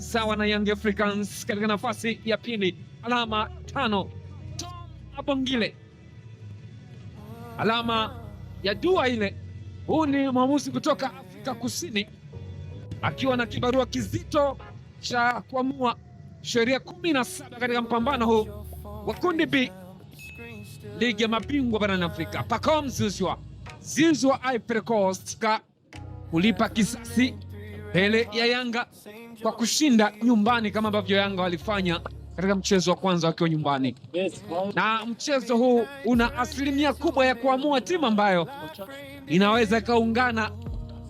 Sawa na Young Africans katika nafasi ya pili, alama 5. Tom Abongile alama ya dua ile. Huu ni mwamuzi kutoka Afrika Kusini akiwa na kibarua kizito cha kuamua sheria 17 katika mpambano huu wa kundi B ligi ya mabingwa barani Afrika. Pacome Zouzoua, Zouzoua Ivory Coast ka kulipa kisasi mbele ya Yanga kwa kushinda nyumbani kama ambavyo Yanga walifanya katika mchezo wa kwanza wakiwa nyumbani. Na mchezo huu una asilimia kubwa ya kuamua timu ambayo inaweza ikaungana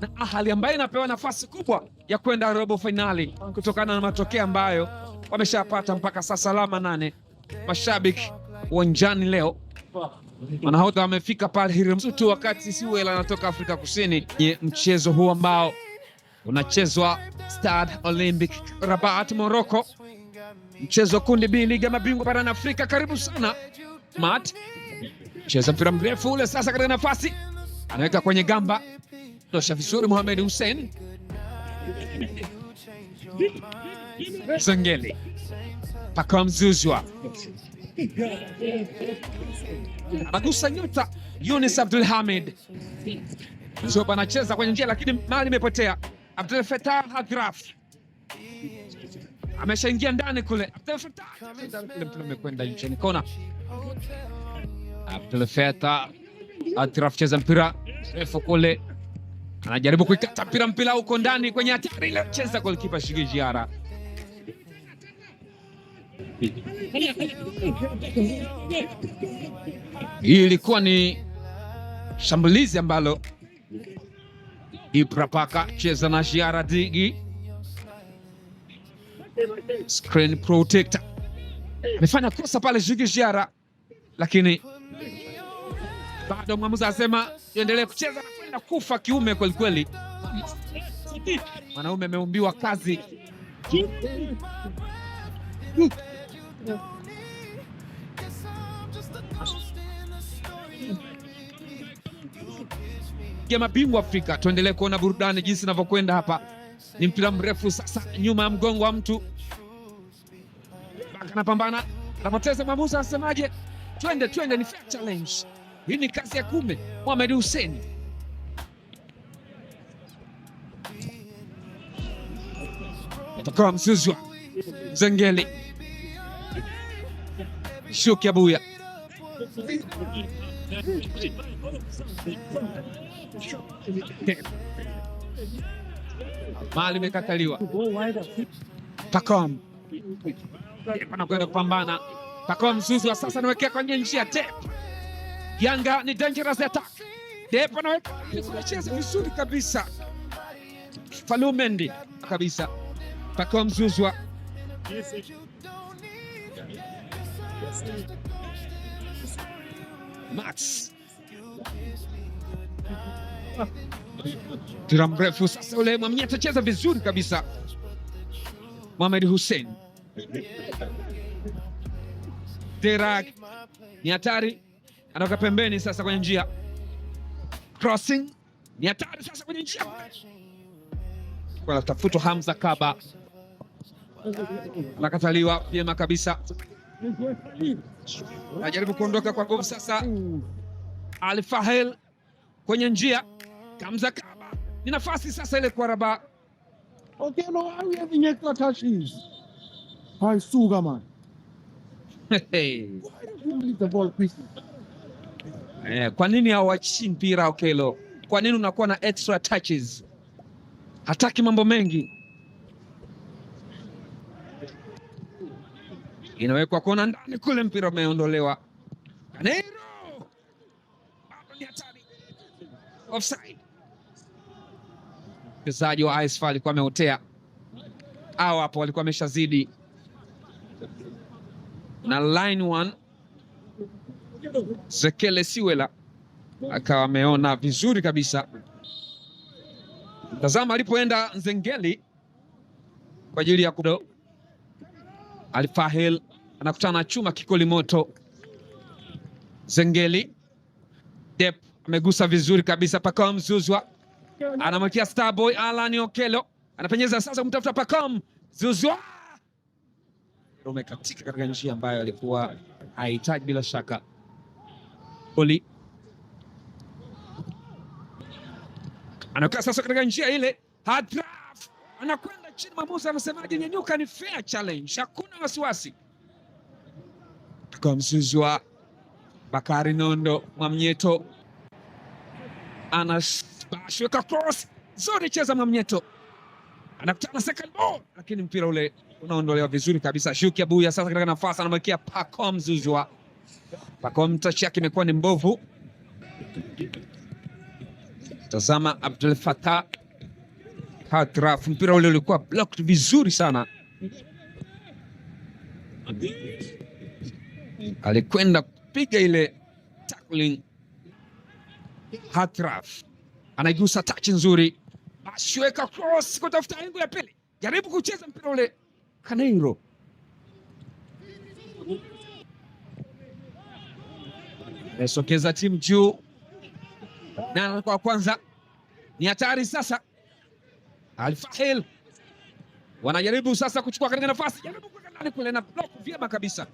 na Ahli ambayo inapewa nafasi kubwa ya kwenda robo fainali kutokana na matokeo ambayo wameshapata mpaka sasa, alama 8. Mashabiki uwanjani leo, manahodha wamefika pale Hirimsutu wakati Siwela anatoka Afrika Kusini. Mchezo huu ambao unachezwa Stade Olympic Rabat, Morocco, mchezo kundi B ligi ya mabingwa barani Afrika. Karibu sana Mat, cheza mpira mrefu ule sasa katika nafasi, anaweka kwenye gamba, tosha vizuri Mohamed Hussein Zengeli Pacome Zouzoua anagusa nyota Yunis Abdul Hamid. Zoba anacheza kwenye njia lakini mali imepotea. Abdul Fatah Agraf ameshaingia ndani kule. Abdul Fatah kule, mpira umekwenda nje, ni kona. Abdul Fatah Agraf cheza mpira refu kule, anajaribu kuikata mpira huko ndani kwenye hatari ile, cheza goalkeeper Shigi Jiara. Hii ilikuwa ni shambulizi ambalo Ibra Paka cheza na Jiara Digi, screen protector amefanya kosa pale Shigi Jiara, lakini bado mwamuzi anasema endelee kucheza na kwenda kufa kiume kweli kweli. Mwanaume ameumbiwa kazi. Ya mabingwa Afrika, tuendelee kuona burudani jinsi inavyokwenda hapa. Ni mpira mrefu sasa, nyuma ya mgongo wa mtu Baka anapambana, anapoteza. Mwamuzi anasemaje? Twende twende, ni fair challenge. Hii ni kazi ya kume. Mohamed Hussein atakuwa Mzuzwa Zengeli Shuki Abuya mali imekataliwa. Pacome anakwenda kupambana. Pacome Zouzoua sasa anawekea kwenye njia Dep. Yanga ni dangerous attack. Dep anaweka anacheza vizuri kabisa. Falumendi kabisa. Pacome Zouzoua Max mpira mrefu sasa, ule Mwamnye atacheza vizuri kabisa. Mohamed Hussein Derag ni hatari, anatoka pembeni sasa kwenye njia, crossing ni hatari sasa kwenye njia, anatafutwa Hamza Kaba, anakataliwa vyema kabisa, anajaribu kuondoka kwa nguvu sasa. Al Fahel kwenye njia, Hamza Kaba ni nafasi sasa ile kwa Rabat. Okay, no, why we having extra touches? Hi, Suga, man. Hey. Why don't you leave the ball quickly? Kwa nini hawachii mpira Okelo? Kwa nini unakuwa na extra touches? Hataki mambo mengi. Inawekwa kona ndani kule, mpira umeondolewa. Kanero bado ni hatari, offside. Mchezaji wa AS FAR alikuwa ameotea, au hapo walikuwa ameshazidi na line one. Zekele Siwela akawa ameona vizuri kabisa. Tazama alipoenda Nzengeli kwa ajili ya kudo. Alfahel anakutana na chuma kikoli moto. Zengeli Dep amegusa vizuri kabisa. Pacome Zouzoua anamwekea Starboy Alan Okello, anapenyeza sasa kumtafuta Pacome. Zuzwa umekatika katika njia ambayo alikuwa hahitaji bila shaka. Oli anakaa sasa katika njia ile, Hadraf anakwenda chini. Mwamuzi anasemaje? Nyanyuka, ni fair challenge, hakuna wasiwasi. Kwa Mzuzwa, Bakari Nondo Mwamnyeto anashweka cross zuri, cheza Mwamnyeto anakutana second ball, lakini mpira ule unaondolewa vizuri kabisa. Shuki Abuya sasa katika nafasi anamwekea Pacome Zouzoua. Pacome touch yake imekuwa ni mbovu. Tazama Abdul Fattah Hadraf, mpira ule ulikuwa blocked vizuri sana, alikwenda kupiga ile tackling. Hadraf anaigusa touch nzuri, ashiweka cross kutafuta engo ya pili, jaribu kucheza mpira ule Kaneiro amesogeza timu juu na kwa kwanza ni hatari sasa. Al Fahil wanajaribu sasa kuchukua katika nafasi, jaribu kuweka ndani kule na block vyema kabisa.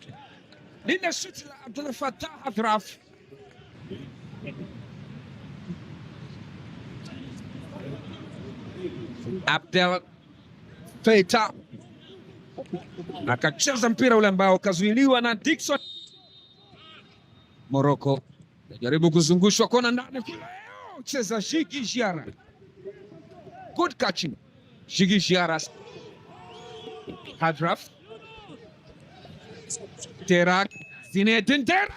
Lile shuti la Abdul Fattah Hadraf Abdel Fattah akacheza mpira ule ambao ukazuiliwa na Dickson. Morocco jaribu kuzungushwa kona ndani kule, cheza Shiki Jiara, good catching Shiki Jiara. Hadraf Terak Zinedine Terak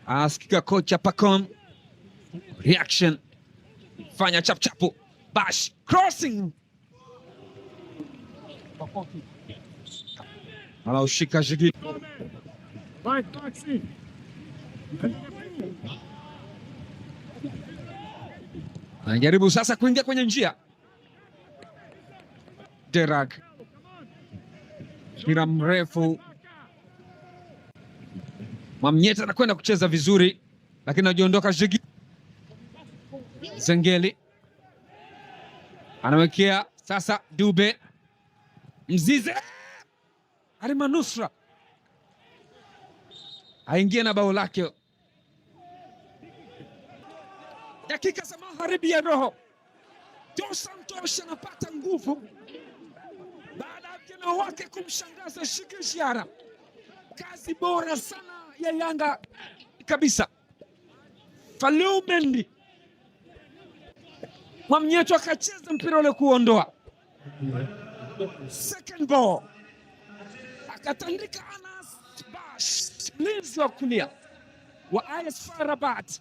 asikika kocha Pacome reaction, fanya chapchapu Bash crossing anaushika Shiki anajaribu sasa kuingia kwenye njia. Derag mpira mrefu, Mwamnyeta anakwenda kucheza vizuri, lakini anajiondoka. Shiki Zengeli anawekea sasa Dube Mzize alimanusra aingie na bao lake. Dakika za magharibi ya roho, Dos Santos anapata nguvu baada ya vijana wake kumshangaza Shiki Jiara. Kazi bora sana ya Yanga kabisa. Faliou Mendy Mwamnyeto akacheza mpira ule kuondoa second ball, akatandika Anas Bash, mlinzi wa kulia wa AS FAR Rabat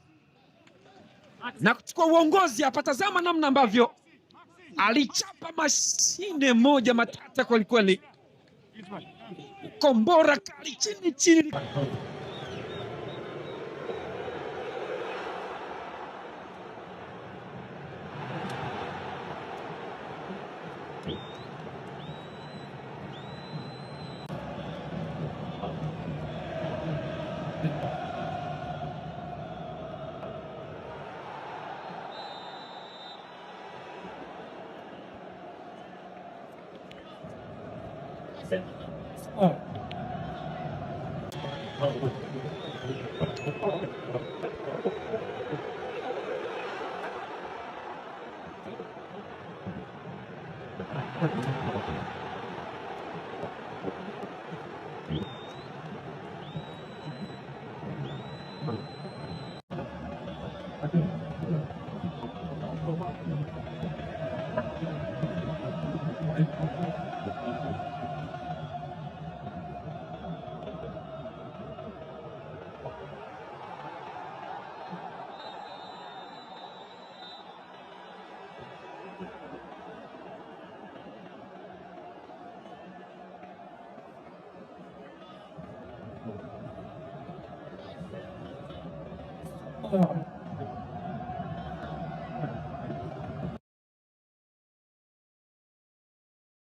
na kuchukua uongozi hapa. Tazama namna ambavyo alichapa mashine moja matata kwelikweli, kombora kali chini chini.